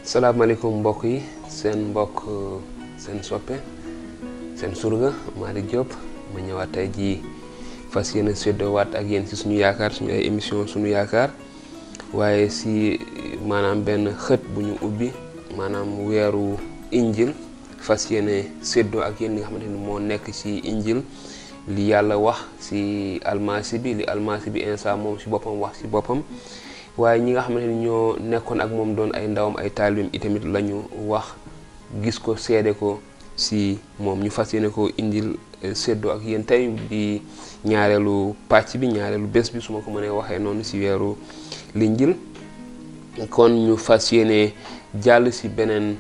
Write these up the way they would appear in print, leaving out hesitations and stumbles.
salaamaaleykum mbokk yi seen mbokk seen soppe seen surga Malick Diop ma ñëwaat tey jii fas yéene séddoowaat ak yéen ci suñu yaakaar suñu ay émission suñu yaakaar waaye si maanaam benn xët bu ñu ubbi maanaam weeru injil fas yéene séddoo ak yéen li nga xamante ni moo nekk ci injil li yàlla wax ci almasi bi li almasi bi Insa moom ci boppam wax ci boppam waaye ñi nga xamante ni ñoo nekkoon ak moom doon ay ndawam ay taalibeem itamit la ñu wax gis ko seede ko si moom ñu fas yéene ko indil séddoo ak yéen tey di ñaareelu pàcc bi ñaareelu bés bi su ma ko mënee waxee noonu si weeru l'injil kon ñu fas yéene jàll si beneen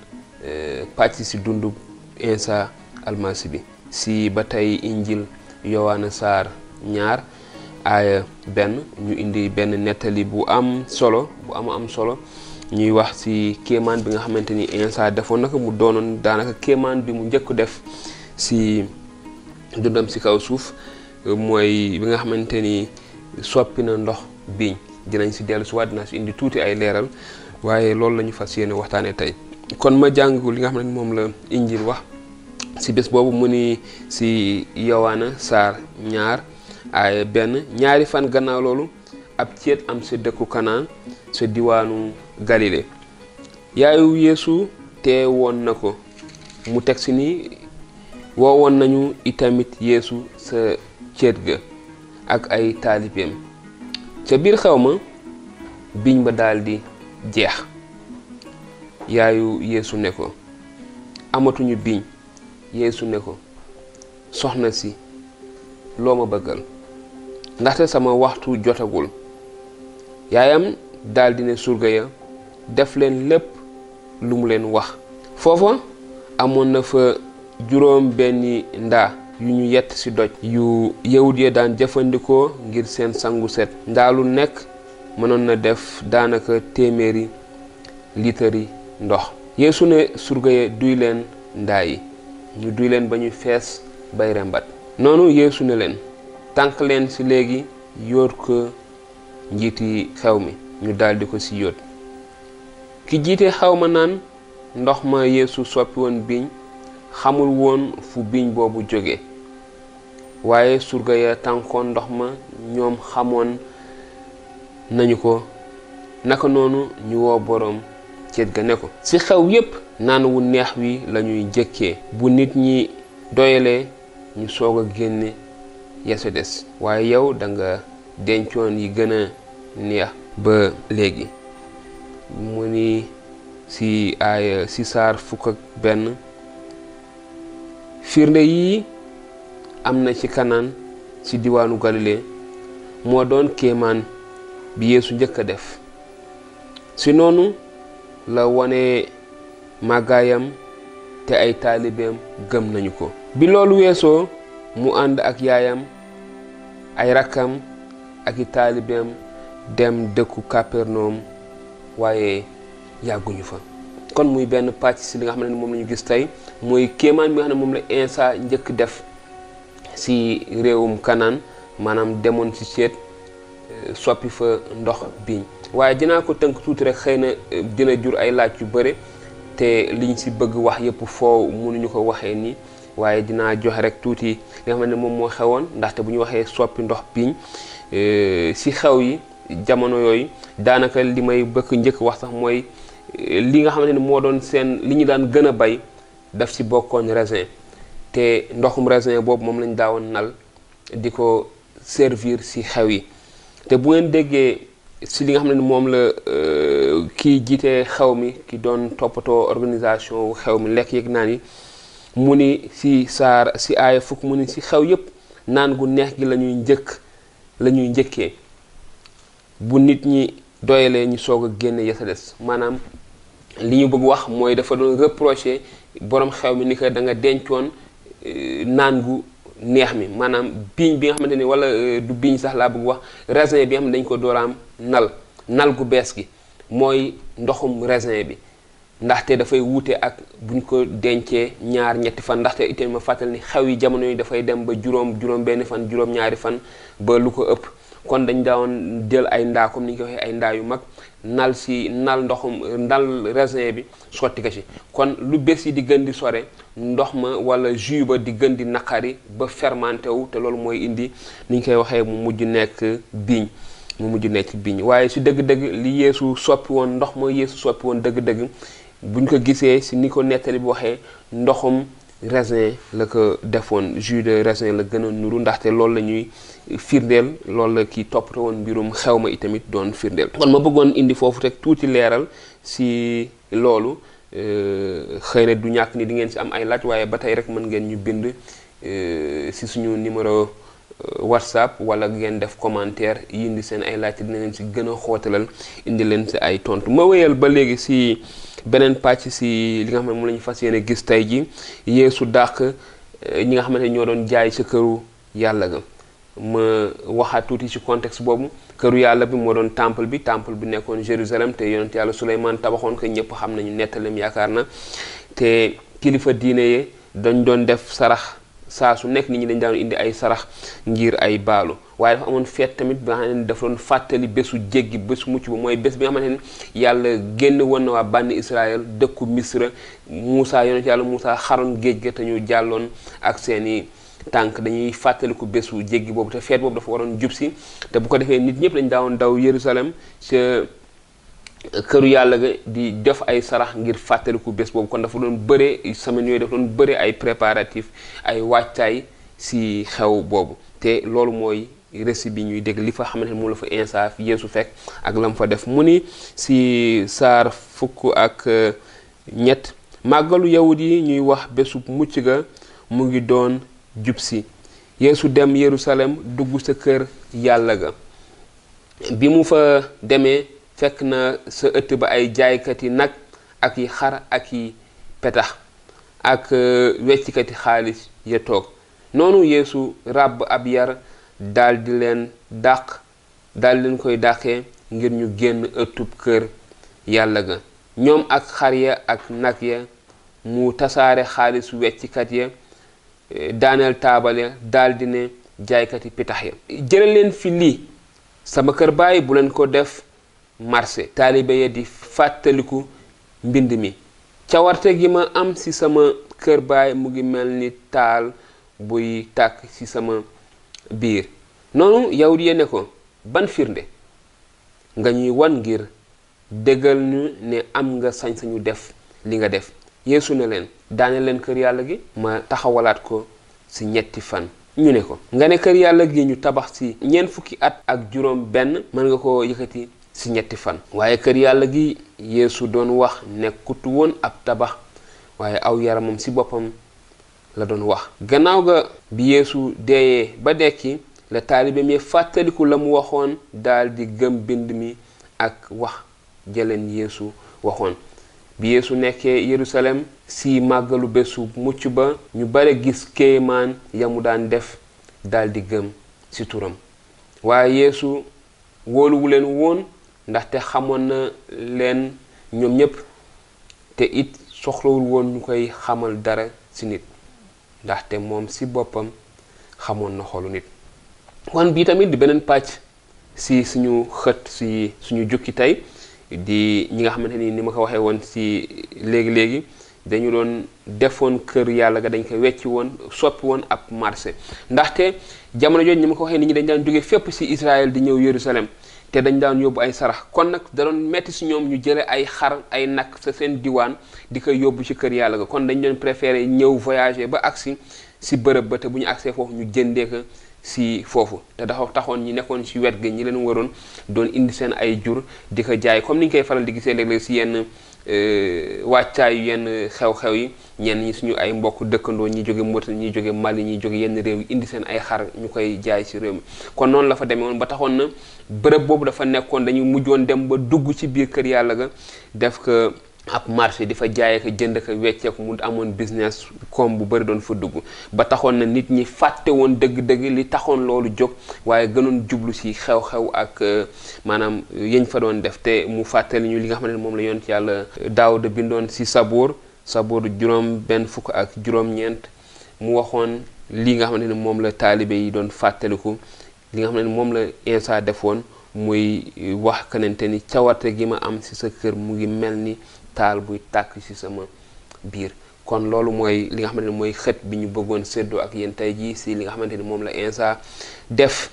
pàcc si dundu Insa almasi bi si ba tey injil Yowaana saar 2 aaya 1 ñu indi benn nettali bu am solo bu am solo ñuy wax ci kéemaan bi nga xamante ni Insa defoon naka mu doonoon daanaka kéemaan bi mu njëkk def ci dundam ci kaw suuf mooy bi nga xamante ni soppi na ndox biiñ dinañ ci dellu si waat dinaa ci indi tuuti ay leeral waaye loolu la ñu fas yéene waxtaanee tey kon ma jàng li nga xam ne moom la injil wax ci bés boobu mu ni ci Yowaana saar 2 aaya 1 ñaari fan gannaaw loolu ab ceet am sa dëkku Kanaan sa diwaanu Galile yaayu Yeesu te woon na ko mu teg si ni woowoon nañu itamit Yeesu sa ceet ga ak ay taalibeem ca biir xew ma biñ ba daldi jeex yaayu Yeesu ne ko amatuñu biñ Yeesu ne ko soxna si loo ma bëggal ndaxte sama waxtu jotagul yaayam daldi ne surga ya def leen lépp lu mu leen wax foofa amoon na fa juróom benni ndaa yu ñu yett ci doj yu yawut ya daan jëfandikoo ngir seen sangu set ndaa lu nekk mënoon na def daanaka 100 litari ndox Yeesu ne surga ya duy leen ndaa yi ñu duy leen ba ñu fees bay rembat noonu Yeesu ne leen tànk leen ci léegi yóot ko njiiti xew mi ñu daldi ko ci yóot ki jiite xew ma naan ndox ma Yeesu soppi woon biiñ xamul woon fu biiñ boobu jóge waaye surga ya tànkoon ndox ma ñoom xamoon nañu ko naka noonu ñu woo boroom ceet ga ne ko ci xew yépp naan wu neex wi lañuy jëkkee bu nit ñi doyalee ñu soog a génne yeesu des waaye yow danga dencoon yi gën a neex ba léegi mu ni ci aaya ci saar 1 firnde yi am na ci Kanaan ci diwaanu Galile moo doon kéemaan bi Yeesu njëkk a def ci noonu la wone màggaayam te ay taalibeem gëm nañu ko bi loolu weesoo mu ànd ak yaayam ay rakkam ak i taalibeem dem dëkku Kapernaum waaye yàgguñu fa kon muy benn pàcc ci li nga xam ne moom la ñu gis tey mooy kéemaan bi nga xam ne moom la Insa njëkk def ci réewum Kanaan maanaam demoon ci ceet soppi fa ndox biiñ waaye dinaa ko tënk tuuti rek xëy na dina jur ay laaj yu bare te liñ ci bëgg wax yépp foo mënuñu ko waxee nii waaye dinaa joxe rek tuuti li nga xam ne moom moo xewoon ndaxte bu ñu waxee soppi ndox biiñ ci xew yi jamono yooyu daanaka li may bëgg njëkk wax sax mooy li nga xamante ni moo doon seen li ñu daan gën a bay daf ci bokkoon raisin te ndoxum raisin boobu moom lañ daawoon nal di ko servir ci xew yi te bu ngeen déggee ci li nga xam ne moom la kii jiite xew mi ki doon toppatoo organisation xew mi lekk yeeg naan yi mu ni ci aaya 1 mu ni ci xew yépp naan gu neex gi la ñuy njëkkee bu nit ñi doyalee ñu soog a génne ya sa des maanaam li ñu bëgg wax mooy dafa doon reprocher borom xew mi ni que da nga dencoon naan gu neex mi maanaam biiñ bi nga xamante ni wala du biiñ sax laa bëgg wax raisin bi nga xam ne dañ ko dooraam nal gu bees gi mooy ndoxum raisin bi ndaxte dafay wuute ak buñ ko dencee 2-3 fan ndaxte itam ma fàttali ni xew yi jamono yi dafay dem ba juróom benn fan juróom-ñaari fan ba lu ko ëpp kon dañ daawoon jël ay ndaa comme ni ñu ko waxee ay ndaa yu mag nal ndal raisin bi sotti ko ci kon lu bés yi di gën di sore ndox ma wala jus ba di gën di naqari ba fermenté wu te loolu mooy indi ni ñu koy waxee mu mujj nekk biiñ waaye si dëgg-dëgg li Yeesu soppi woon ndox ma Yeesu soppi woon dëgg-dëgg buñ ko gisee si ni ko nettali bi waxee ndoxum raisin la ko defoon jus de raisin la gën a nuru ndaxte loolu la ñuy firndeel loolu la kii toppatoo woon mbirum xew ma itamit doon firndeel kon ma bëggoon indi foofu rek tuuti leeral si loolu xëy na du ñàkk ni di ngeen si am ay laaj waaye ba tey rek mën ngeen ñu bind si suñu numéro WhatsApp wala ngeen def commentaire yi indi seen ay laaj dina leen si gën a xóotalal indi leen si ay tontu ma wéyal ba léegi si beneen pàcc si li nga xam ne moom la ñu fas yéene gis tey ji Yeesu dàq ñi nga xamante ne ñoo doon jaay sa këru yàlla ga ma waxaat tuuti ci contexte boobu këru yàlla bi moo doon temple bi nekkoon Jérusalem te yonent yàlla Suleymaan tabaxoon ko ñëpp xam nañu nettalem yaakaar na te kilifa diine yi dañ doon def sarax saa su nekk nit ñi dañ daan indi ay sarax ngir ay baalu waaye dafa amoon feet tamit ba nga xam ne dafa doon fàttali bésu jéggi bésu mucc ba mooy bés bi nga xamante ne yàlla génn woon na waa bànni Israël dëkku Misra Moussa yonent yàlla Moussa xaroon géej ga te ñu jàlloon ak seeni tànk dañuy fàttaliku bésu jéggi boobu te feet boobu dafa waroon jub si te bu ko defee nit ñëpp dañ daawoon daw Yerusalem ca këru yàlla ga di def ay sarax ngir fàttaliku bés boobu kon dafa doon bëre semaine yooyu dafa doon bëre ay préparatifs ay waajtaay si xew boobu te loolu mooy récit bi ñuy dégg li fa xamante ne moom la fa Iisaa Yeesu fekk ak la mu fa def mu ni si saar 1:3 màggalu yawut yi ñuy wax bésu mucc ga mu ngi doon jub si Yeesu dem Yerusalem dugg sa kër yàlla ga bi mu fa demee fekk na sa ëtt ba ay jaaykati nag ak yi xar ak yi petax ak weccikati xaalis ya toog noonu Yeesu ràbb ab yar daldi leen koy dàqee ngir ñu génn ëttub kër yàlla ga ñoom ak xar ya ak nag ya mu tasaare xaalis weccikat ya daaneel taabal ya daldi ne jaaykati pitax ya jële leen fi lii sama kër baay bu leen ko def marché taalibe ya di fàttaliku mbind mi cawarte gi ma am ci sama kër baay mu ngi mel ni taal buy tàkk ci sama biir noonu yawut ya ne ko ban firnde nga ñuy wan ngir déggal ñu ne am nga sañ-sañu def li nga def Yeesu ne leen daane leen kër yàlla gi ma taxawalaat ko ci 3 fan ñu ne ko nga ne kër yàlla gi ñu tabax ci 4 fukki at ak juróom benn mën nga ko yëkkati ci 3 fan waaye kër yàlla gi Yeesu doon wax nekkutu woon ab tabax waaye aw yaramam ci boppam la doon wax gannaaw ga bi Yeesu deeyee ba dekki la taalibe mi fàttaliku la mu waxoon daldi gëm bind mi ak wax jëleen Yeesu waxoon bi Yeesu nekkee Yerusalem ci màggalu bésu mucc ba ñu bare gis kéemaan ya mu daan def daldi gëm ci turam waaye Yeesu wóoluwu leen woon ndaxte xamoon na leen ñoom ñépp te it soxlawul woon ñu koy xamal dara ci nit ndaxte moom ci boppam xamoon na xolu nit kon bii tamit di beneen pàcc ci suñu xët ci suñu jukki tey di ñi nga xamante ni ma ko waxee woon ci léegi dañu doon defoon kër yàlla ga dañ ko wecci woon soppi woon ab marché ndaxte jamono jooju ni ma ko waxee nit ñi dañ daan jóge fépp ci Israël di ñëw Yerusalem te dañ daan yóbbu ay sarax kon nag da doon metti ci ñoom ñu jële ay xar ay nag sa seen diwaan di koy yóbbu ci kër yàlla ga kon dañ doon préféré ñëw voyager ba agsi ci bërëb ba te bu ñu agsee foofu ñu jëndee ko ci foofu te dafa taxoon ñi nekkoon ci wet ga ñi leen waroon doon indi seen ay jur di ko jaay comme ni ñu koy faral di gisee léeg-léeg ci yenn wàccaayu yenn xew-xew yi ñenn ñi suñu ay mbokk dëkkandoo ñi jóge Mauritanie ñi jóge Mali ñi jóge yenn réew yi indi seen ay xar ñu koy jaay ci réew mi kon noonu la fa demee woon ba taxoon na bërëb boobu dafa nekkoon dañu mujjoon dem ba dugg ci biir kër yàlla ga def ko ab marché di fa jaayee ko jënd ko wecceeku mu amoon business comme bu bëri doon fa dugg ba taxoon na nit ñi fàtte woon dëgg-dëgg li taxoon loolu jóg waaye gënoon jublu ci xew-xew ak maanaam yéñ fa doon def te mu fàttali ñu li nga xamante ne moom la yonent yàlla Daawuda bindoon ci Saboor juróom benn fukk ak juróom-ñeent mu waxoon li nga xamante ne moom la taalibe yi doon fàttaliku li nga xam ne moom la Iisaa defoon muy wax kanante ni cawarte gi ma am ci sa kër mu ngi mel ni taal buy tàkk ci sama biir. kon loolu mooy li nga xamante ni mooy xët bi ñu bëggoon séddoo ak yéen tey jii si li nga xamante ni moom la Insa def,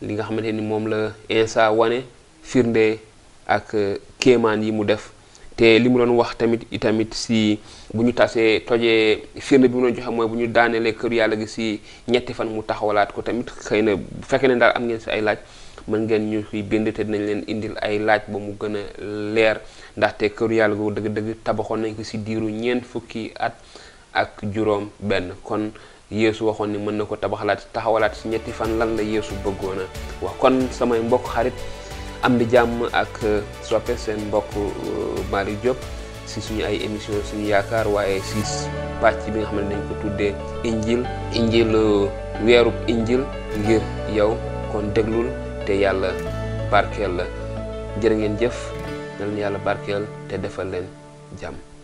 li nga xamante ni moom la Insa wane firnde ak kéemaan yi mu def. te li mu doon wax itamit si bu ñu tasee tojee firnde bi mu doon joxe mooy bu ñu daanelee kër yàlla gi si ñetti fan mu taxawalaat ko tamit. xëy na bu fekkee ne daal am ngeen si ay laaj mën ngeen ñu koy bind te dinañ leen indil ay laaj ba mu gën a leer, ndaxte kër yàlla googu dëgg-dëgg tabaxoon nañ ko si diiru 4 fukki at ak juróom benn. kon Yeesu waxoon ni mën na ko taxawalaat si ñetti fan. lan la Yeesu bëggoon a wax? kon samay mbokk xarit am di jàmm ak soppe seen mbokk Malick Diop si suñu ay émission suñu yaakaar, waaye si pàcc bi nga xam ne dañ ko tuddee injil weerub injil ngir yow. kon déglul te yàlla barkeel la. jërë ngeen jëf, na leen yàlla barkeel te defal leen jàmm.